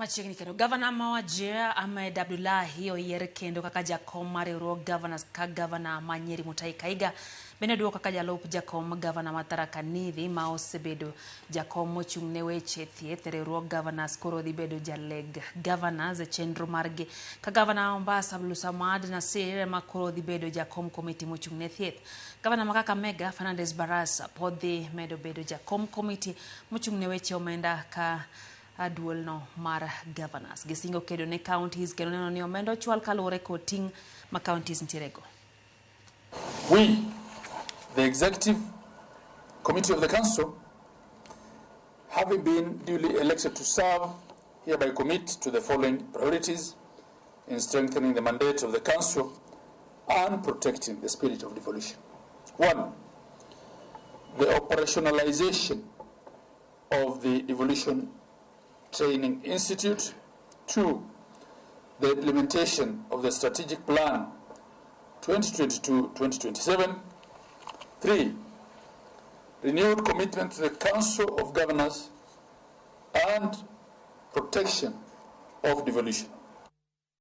Machiegni kendo gavana ma Wajir Ahmed Abdullahi oyier kendo kaka jakom mar riwruog governors ka gavana ma Nyeri Mutahi Kahiga bende oduok kaka jalup jakom gavana ma Tharaka Nithi ma osebedo jakom mochung' ne weche thieth e riwruog governors koro dhi bedo jaleg governors e chenro margi ka gavana ma Mombasa Abdulsamad Nasir ema koro dhi bedo jakom komiti mochung' ne thieth. Gavana ma Kakamega Fernandes Barasa pod dhi medo bedo jakom komiti mochung' ne weche omenda ka duolno mar governors. Gisingo kedo ne counties kendo neno ni omenda ochwal kaluwore kod ting' ma counties nitiere go. We, the Executive Committee of the Council, having been duly elected to serve, hereby commit to the following priorities in strengthening the mandate of the Council and protecting the spirit of devolution. 1, the operationalization of the Devolution Training Institute. 2, the implementation of the Strategic Plan 2022-2027. 3, renewed commitment to the Council of Governors and protection of devolution.